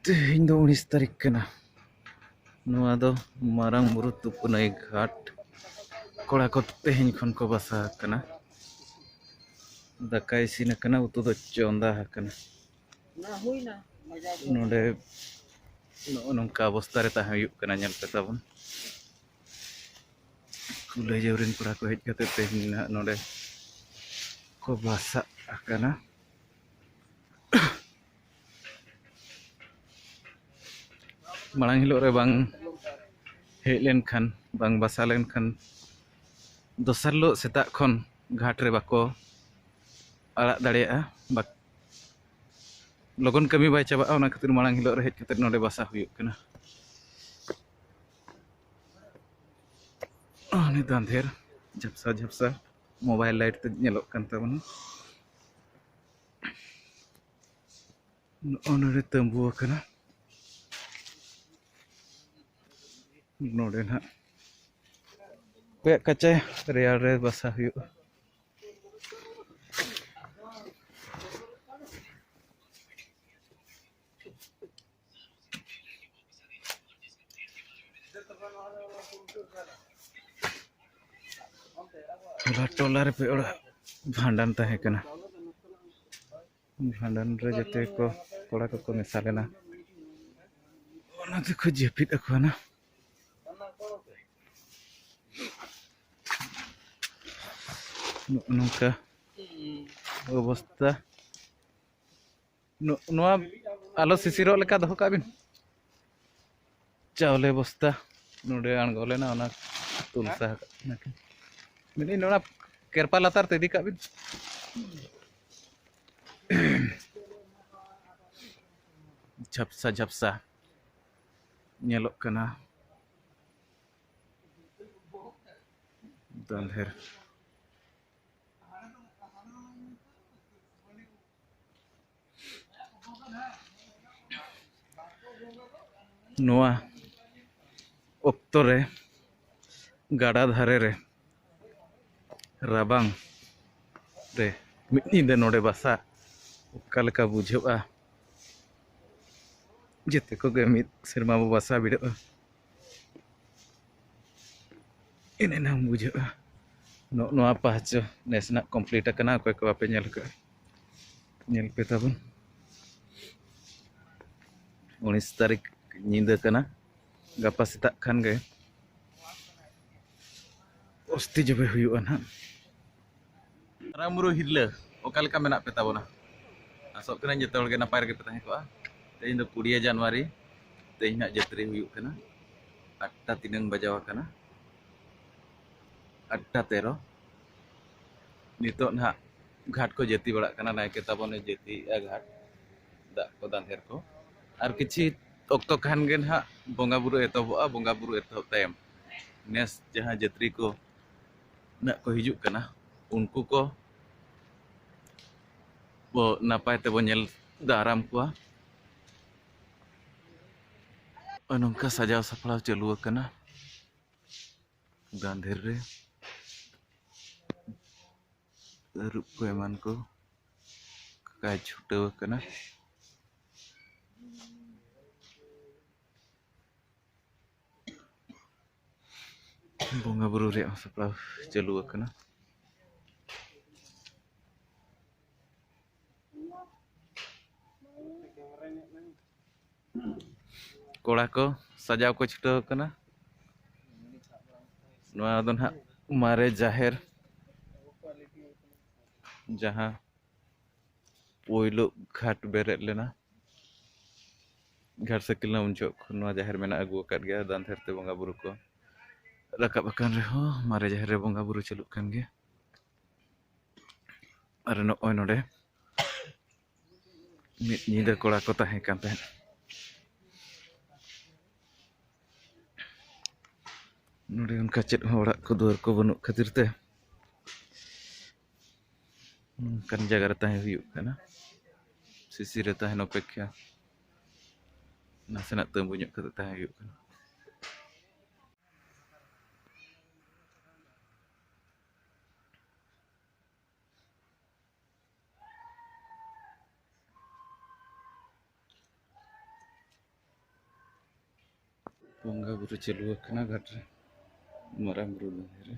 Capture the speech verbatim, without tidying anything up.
ᱛᱮᱦᱮᱧ ᱫᱚ ᱩᱱᱤᱥ ᱛᱟᱹᱨᱤᱠᱷ ᱠᱟᱱᱟ᱾ ᱱᱚᱣᱟ ᱫᱚ ᱢᱟᱨᱟᱝ ᱵᱩᱨᱩ ᱛᱩᱯᱩᱱᱟᱹᱭ ᱜᱷᱟᱴ᱾ ᱠᱚᱲᱟ ᱠᱚ ᱛᱮᱦᱮᱧ ᱠᱷᱚᱱ ᱠᱚ ᱵᱟᱥᱟ ᱟᱠᱟᱱᱟ᱾ ᱫᱟᱠᱟ ᱤᱥᱤᱱ ᱟᱠᱟᱱᱟ, ᱩᱛᱩ ᱫᱚ ᱪᱚᱸᱫᱟ ᱟᱠᱟᱱᱟ᱾ ᱱᱚᱰᱮ ᱱᱚᱜᱼᱚ ᱱᱚᱝᱠᱟ ᱚᱵᱚᱥᱛᱟ ᱨᱮ ᱛᱟᱦᱮᱸ ᱦᱩᱭᱩᱜ ᱠᱟᱱᱟ᱾ ᱧᱮᱞ ᱯᱮ ᱛᱟᱵᱚᱱ, ᱠᱩᱞᱟᱹᱭᱡᱟᱹᱣ ᱨᱮᱱ ᱠᱚᱲᱟ ᱠᱚ ᱦᱮᱡ ᱠᱟᱛᱮ ᱛᱮᱦᱮᱧ ᱱᱟᱦᱟᱜ ᱱᱚᱰᱮ ᱠᱚ ᱵᱟᱥᱟᱜ ᱟᱠᱟᱱᱟ᱾ ᱢᱟᱲᱟᱝ ᱦᱤᱞᱳᱜ ᱨᱮ ᱵᱟᱝ ᱦᱮᱡ ᱞᱮᱱᱠᱷᱟᱱ, ᱵᱟᱝ ᱵᱟᱥᱟ ᱞᱮᱱᱠᱷᱟᱱ, ᱫᱚᱥᱟᱨ ᱦᱤᱞᱳᱜ ᱥᱮᱛᱟᱜ ᱠᱷᱚᱱ ᱜᱷᱟᱴ ᱨᱮ ᱵᱟᱠᱚ ᱟᱲᱟᱜ ᱫᱟᱲᱮᱭᱟᱜᱼᱟ, ᱵᱟ-, ᱞᱚᱜᱚᱱ ᱠᱟᱹᱢᱤ ᱵᱟᱭ ᱪᱟᱵᱟᱜᱼᱟ᱾ ᱚᱱᱟ ᱠᱷᱟᱹᱛᱤᱨ ᱢᱟᱲᱟᱝ ᱦᱤᱞᱳᱜ ᱨᱮ ᱦᱮᱡ ᱠᱟᱛᱮ ᱱᱚᱰᱮ ᱵᱟᱥᱟ ᱦᱩᱭᱩᱜ ᱠᱟᱱᱟ᱾ ᱟᱨ ᱱᱤᱛ ᱟᱸᱫᱷᱮᱨ ᱡᱷᱟᱯᱥᱟ ᱡᱷᱟᱯᱥᱟ ᱢᱳᱵᱟᱭᱤᱞ ᱞᱟᱭᱤᱴ ᱛᱮ ᱧᱮᱞᱚᱜ ᱠᱟᱱ ᱛᱟᱵᱚᱱᱟ᱾ ᱱᱚᱜᱼᱚ ᱱᱚᱰᱮ ᱛᱟᱹᱢᱵᱩ ᱟᱠᱟᱱᱟ᱾ ᱱᱚᱰᱮ ᱱᱟᱦᱟᱜ ᱠᱚᱭᱮᱠ ᱠᱟᱪᱟᱭ ᱨᱮᱭᱟᱲ ᱨᱮ ᱵᱟᱥᱟ ᱦᱩᱭᱩᱜᱼᱟ᱾ ᱦᱚᱞᱟ ᱴᱚᱞᱟ ᱨᱮ ᱯᱮ ᱚᱲᱟᱜ ᱵᱷᱟᱸᱰᱟᱱ ᱛᱟᱦᱮᱸ ᱠᱟᱱᱟ᱾ ᱵᱷᱟᱸᱰᱟᱱ ᱨᱮ ᱡᱚᱛᱚ ᱠᱚ, ᱠᱚᱲᱟ ᱠᱚᱠᱚ ᱢᱮᱥᱟ ᱞᱮᱱᱟ᱾ ᱚᱱᱟ ᱛᱮᱠᱚ ᱡᱟᱹᱯᱤᱫ ᱟᱠᱚ ᱠᱟᱱᱟ᱾ ᱱᱚᱜᱼᱚ ᱱᱚᱝᱠᱟ ᱚᱵᱚᱥᱛᱟ᱾ ᱱᱚ-, ᱱᱚᱣᱟ ᱟᱞᱚ ᱥᱤᱥᱤᱨᱚᱜ ᱞᱮᱠᱟ ᱫᱚᱦᱚ ᱠᱟᱜ ᱵᱤᱱ᱾ ᱪᱟᱣᱞᱮ ᱵᱚᱥᱛᱟ ᱱᱚᱰᱮ ᱟᱬᱜᱚ ᱞᱮᱱᱟ, ᱚᱱᱟ ᱛᱩᱞ ᱥᱟᱦᱟ ᱠᱟᱜ ᱠᱟᱱᱟ ᱠᱤᱱ᱾ ᱢᱮᱱᱫᱟᱹᱧ, ᱱᱚᱣᱟ ᱠᱮᱨᱯᱟ ᱞᱟᱛᱟᱨ ᱛᱮ ᱤᱫᱤ ᱠᱟᱜ ᱵᱤᱱ᱾ ᱡᱷᱟᱯᱥᱟ ᱡᱷᱟᱯᱥᱟ ᱧᱮᱞᱚᱜ ᱠᱟᱱᱟ᱾ ᱫᱟᱸᱫᱷᱮᱨ᱾ ᱱᱚᱣᱟ ᱚᱠᱛᱚ ᱨᱮ ᱜᱟᱰᱟ ᱫᱷᱟᱨᱮ ᱨᱮ ᱨᱟᱵᱟᱝ ᱨᱮ ᱢᱤᱫ ᱧᱤᱫᱟᱹ ᱱᱚᱰᱮ ᱵᱟᱥᱟ ᱚᱠᱟ ᱞᱮᱠᱟ ᱵᱩᱡᱷᱟᱹᱜᱼᱟ? ᱡᱮᱛᱮ ᱠᱚᱜᱮ ᱢᱤᱫ ᱥᱮᱨᱢᱟ ᱵᱚ ᱵᱟᱥᱟ ᱵᱷᱤᱲᱟᱹᱜᱼᱟ᱾ ᱮᱱᱮ ᱱᱟᱝ ᱵᱩᱡᱷᱟᱹᱜᱼᱟ᱾ ᱱᱚᱜᱼᱚ ᱱᱚᱣᱟ ᱯᱟᱦᱪᱚ ᱱᱮᱥ ᱱᱟᱜ complete ᱟᱠᱟᱱᱟ, ᱚᱠᱚᱭ ᱠᱚ ᱵᱟᱯᱮ ᱧᱮᱞ ᱟᱠᱟᱫᱼᱟ, ᱧᱮᱞ ᱯᱮ ᱛᱟᱵᱚᱱ᱾ ᱩᱱᱤᱥ ᱛᱟᱹᱨᱤᱠᱷ ᱧᱤᱫᱟᱹ ᱠᱟᱱᱟ, ᱜᱟᱯᱟ ᱥᱮᱛᱟᱜ ᱠᱷᱟᱱ ᱜᱮ ᱚᱥᱛᱤ ᱡᱚᱵᱮ ᱦᱩᱭᱩᱜᱼᱟ ᱱᱟᱦᱟᱜ᱾ ᱢᱟᱨᱟᱝ ᱵᱩᱨᱩ ᱦᱤᱨᱞᱟᱹ, ᱚᱠᱟ ᱞᱮᱠᱟ ᱢᱮᱱᱟᱜ ᱯᱮ ᱛᱟᱵᱚᱱᱟ? ᱟᱥᱚᱜ ᱠᱟᱹᱱᱟᱹᱧ ᱡᱚᱛᱚ ᱦᱚᱲ ᱜᱮ ᱱᱟᱯᱟᱭ ᱨᱮᱜᱮ ᱯᱮ ᱛᱟᱦᱮᱸ ᱠᱚᱜᱼᱟ᱾ ᱛᱮᱦᱮᱧ ᱫᱚ ᱠᱩᱲᱤᱭᱟ ᱡᱟᱱᱩᱣᱟᱨᱤ, ᱛᱮᱦᱮᱧ ᱦᱟᱸᱜ ᱡᱟᱹᱛᱨᱤ ᱦᱩᱭᱩᱜ ᱠᱟᱱᱟ᱾ ᱟᱴᱴᱟ ᱛᱤᱱᱟᱹᱝ ᱵᱟᱡᱟᱣ ᱟᱠᱟᱱᱟ? ᱟᱴᱴᱟ ᱛᱮᱨᱚ᱾ ᱱᱤᱛᱚᱜ ᱱᱟᱦᱟᱜ ᱜᱷᱟᱴ ᱠᱚ ᱡᱟᱹᱛᱤ ᱵᱟᱲᱟᱜ ᱠᱟᱱᱟ, ᱱᱟᱭᱠᱮ ᱛᱟᱵᱚᱱᱮ ᱡᱟᱹᱛᱤᱭᱮᱜᱼᱟ ᱜᱷᱟᱴ, ᱫᱟᱜ ᱠᱚ ᱫᱟᱸᱫᱷᱮᱨ ᱠᱚ᱾ ᱟᱨ ᱠᱤᱪᱷᱤ ᱚᱠᱛᱚ ᱠᱷᱟᱱ ᱜᱮ ᱱᱟᱦᱟᱜ ᱵᱚᱸᱜᱟ ᱵᱩᱨᱩ ᱮᱛᱚᱦᱚᱵᱚᱜᱼᱟ᱾ ᱵᱚᱸᱜᱟ ᱵᱩᱨᱩ ᱮᱛᱚᱦᱚᱵ ᱛᱟᱭᱚᱢ ᱱᱮᱥ ᱡᱟᱦᱟᱸ ᱡᱟᱹᱛᱨᱤ ᱠᱚ ᱱᱟᱜ ᱠᱚ ᱦᱤᱡᱩᱜ ᱠᱟᱱᱟ, ᱩᱱᱠᱩ ᱠᱚ ᱵᱚ ᱱᱟᱯᱟᱭ ᱛᱮᱵᱚ ᱧᱮᱞ ᱫᱟᱨᱟᱢ ᱠᱚᱣᱟ᱾ ᱱᱚᱜᱼᱚᱭ ᱱᱚᱝᱠᱟ ᱥᱟᱡᱟᱣ ᱥᱟᱯᱲᱟᱣ ᱪᱟᱹᱞᱩ ᱟᱠᱟᱱᱟ᱾ ᱫᱟᱸᱫᱷᱮᱨ ᱨᱮ ᱛᱟᱹᱨᱩᱵ ᱠᱚ ᱮᱢᱟᱱ ᱠᱚ ᱠᱟᱭ ᱪᱷᱩᱴᱟᱹᱣ ᱟᱠᱟᱱᱟ᱾ ᱵᱚᱸᱜᱟ ᱵᱩᱨᱩ ᱨᱮᱭᱟᱜ ᱦᱚᱸ ᱥᱟᱯᱲᱟᱣ ᱪᱟᱹᱞᱩ ᱟᱠᱟᱱᱟ᱾ ᱠᱚᱲᱟ ᱠᱚ ᱥᱟᱡᱟᱣ ᱠᱚ ᱪᱷᱩᱴᱟᱹᱣ ᱟᱠᱟᱱᱟ᱾ ᱱᱚᱣᱟ ᱫᱚ ᱱᱟᱦᱟᱜ ᱢᱟᱨᱮ ᱡᱟᱦᱮᱨ, ᱡᱟᱦᱟᱸ ᱯᱳᱭᱞᱳ ᱜᱷᱟᱴ ᱵᱮᱨᱮᱫ ᱞᱮᱱᱟ, ᱜᱷᱟᱴ ᱥᱟᱹᱠᱤᱞ ᱞᱮᱱᱟ, ᱩᱱ ᱡᱚᱦᱚᱜ ᱠᱷᱚᱱ ᱱᱚᱣᱟ ᱡᱟᱦᱮᱨ ᱢᱮᱱᱟᱜ ᱟᱹᱜᱩ ᱟᱠᱟᱫ ᱜᱮᱭᱟ᱾ ᱫᱟᱱᱫᱷᱮᱨ ᱛᱮ ᱵᱚᱸᱜᱟ ᱵᱩᱨᱩ ᱠᱚ ᱨᱟᱠᱟᱵ ᱟᱠᱟᱱ ᱨᱮᱦᱚᱸ, ᱢᱟᱨᱮ ᱡᱟᱦᱮᱨ ᱨᱮ ᱵᱚᱸᱜᱟ ᱵᱩᱨᱩ ᱪᱟᱹᱞᱩᱜ ᱠᱟᱱ ᱜᱮᱭᱟ᱾ ᱟᱨ ᱱᱚᱜᱼᱚᱭ ᱱᱚᱰᱮ ᱢᱤᱫ ᱧᱤᱫᱟᱹ ᱠᱚᱲᱟ ᱠᱚ ᱛᱟᱦᱮᱸ ᱠᱟᱱ ᱛᱟᱦᱮᱸᱫ᱾ ᱱᱚᱰᱮ ᱚᱱᱠᱟ ᱪᱮᱫ ᱦᱚᱸ ᱚᱲᱟᱜ ᱠᱚ ᱫᱩᱣᱟᱹᱨ ᱠᱚ ᱵᱟᱹᱱᱩᱜ ᱠᱷᱟᱹᱛᱤᱨ ᱛᱮ ᱱᱚᱝᱠᱟᱱ ᱡᱟᱭᱜᱟ ᱨᱮ ᱛᱟᱦᱮᱸ ᱦᱩᱭᱩᱜ ᱠᱟᱱᱟ᱾ ᱥᱤᱥᱤᱨ ᱨᱮ ᱛᱟᱦᱮᱱ ᱚᱯᱮᱠᱠᱷᱟ, ᱱᱟᱥᱮᱱᱟᱜ ᱛᱟᱺᱵᱩ ᱧᱚᱜ ᱠᱟᱛᱮ ᱛᱟᱦᱮᱸ ᱦᱩᱭᱩᱜ ᱠᱟᱱᱟ᱾ ᱵᱚᱸᱜᱟ ᱵᱩᱨᱩ ᱪᱟᱹᱞᱩ ᱟᱠᱟᱱᱟ ᱜᱷᱟᱴ ᱨᱮ, ᱢᱟᱨᱟᱝ ᱵᱩᱨᱩ ᱡᱟᱦᱮᱨ ᱨᱮ᱾